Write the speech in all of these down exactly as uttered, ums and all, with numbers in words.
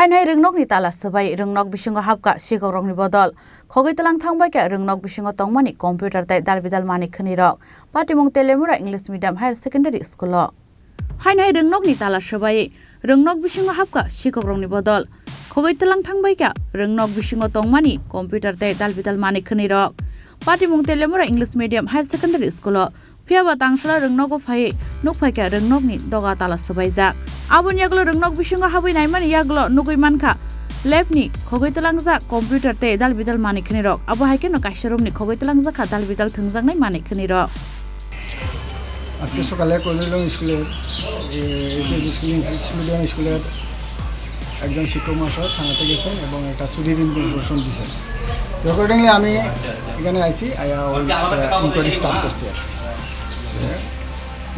Hainai rwngnokni tala swbai rwngnok bisingo hapkha sikokrokni bodol. Khogwi tlang thangbaikha rwngnok bisingo tongmani computer tei dalbidal manwi khwnirok. Patimung Telemura English Medium Higher Secondary School-o. Hainai rwngnokni tala swbai rwngnok bisingo hapkha sikokrokni bodol. Khogwi tlang thangbaikha rwngnok bisingo tongmani computer tei dalbidal manwi khwnirok. Patimung Telemura English Medium Higher Secondary School-o. Phiya ba tangsola rwngnogo phaiwi nukphaikha rwngnokni doga tala swbaijak. Aboni yagulo rwngnok bisingo habwi naimani yagulo nugwi mankha lab-ni khogwi tlangjak computer tei dalbidal manwi khwnirok. Abo hai kheno kaisa room-ni khogwi tlangjak kha dalbidal thwngjaknai manwi khwnirok. আজকে সকালে কৈলুলং স্কুলের, এ, HS school, English medium স্কুলের একজন শিক্ষক মহাশয় থানাতে গেছেন এবং একটা চুরির ইনফরমেশন দিয়েছেন। তো অ্যাকর্ডিংলি আমি এখানে আইছি, আয়া ওই, আহ, ইনকোয়ারি স্টার্ট করছি আর কি। হ্যাঁ,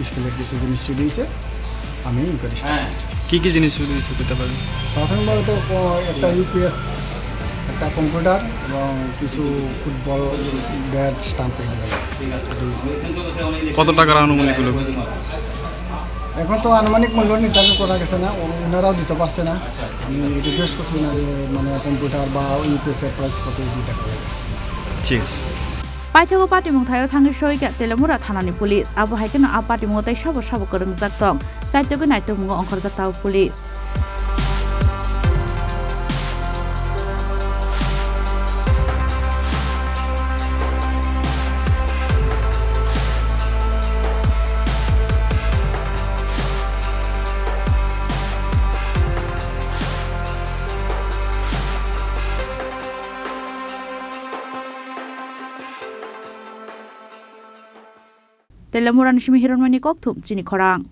স্কুলের কিছু জিনিস চুরি হয়েছে, আমি ইনকোয়ারি স্টার্ট করছি। কি কি জিনিস চুরি হয়েছে বলতে পারেন? প্রাথমিকভাবে তো, আহ, একটা ইউপিএস, একটা কম্পিউটার এবং কিছু ফুটবল ব্যাট, স্টাম্প এগুলো গেছে। কত টাকার আনুমানিক হলো? এখন তো আনুমানিক মূল্য নির্ধারণ করা গেছে না, ও-, ওনারাও দিতে পারছে না। আমি রিকোয়েস্ট করছি না যে মানে কম্পিউটার বা ইউপিএস এর প্রাইস কত, এই দুইটা করে। ঠিক আছে। Paithago patimung thaio thangwi soikha Telemura thanani police. Abo hai kheno a patimungo tei sabo sabo kwrwngjak tong. Chaitogwi naitokmungo ongkhorjak tao police. Telemura ni simi Hironmani kokthum chini khorang.